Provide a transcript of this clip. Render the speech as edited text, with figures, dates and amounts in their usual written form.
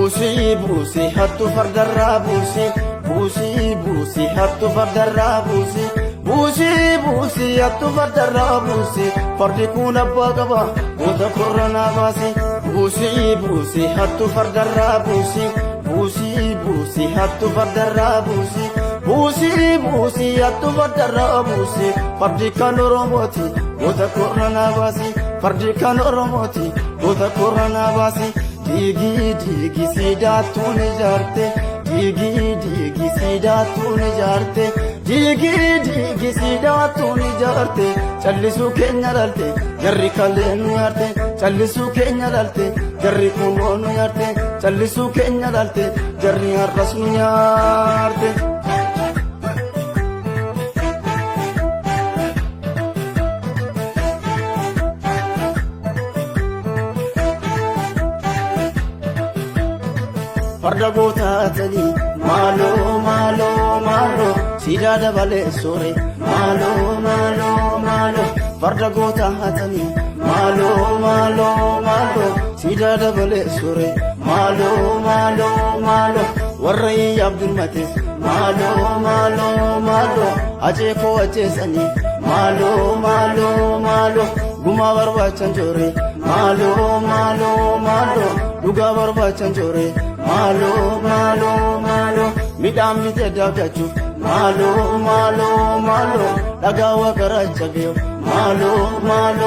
Buusii buusii hattu fardarraa buusii, buusii buusii hattu fardarraa buusii, buusii buusii hattu fardarraa buusii. Fardi kun abbaa qaba, goota koronaa baasii. Buusii buusii hattu fardarraa buusii, buusii buusii hattu fardarraa buusii, buusii buusii hattu fardarraa buusii. Fardi kan Oromooti, goota koronaa baasii. Fardi kan Oromooti, goota koronaa baasii. Diigii diigii siidaatuun ijaarte, diigii diigii siidaatuun ijaarte, diigii diigii siidaatuun ijaarte. Callisuu keenya dhalte, jarri kalee nu nyaarte. Callisuu keenya dhalte, jarri kunoo nu nyaarte. Callisuu keenya dhalte, jarri har'as nu nyaarte. Farda gootaatanii maaloo maaloo maaloo, siidaa dabalee soore, maaloo maaloo maaloo. Farda gootaatanii maaloo maaloo maaloo, siidaa dabalee soore, maaloo maaloo maaloo. Warra iyyaaf dirmates, maaloo maaloo maaloo, acee koo ajjeesanii, maaloo maaloo maaloo. Gumaa barbaachan joore, maaloo maaloo maaloo. Dhugaa barbaachan joore, maaloo maaloo maaloo. Midhaan bitee daakachuuf, maaloo maaloo maaloo. Dhagaa waqaraa cabee, maaloo maaloo.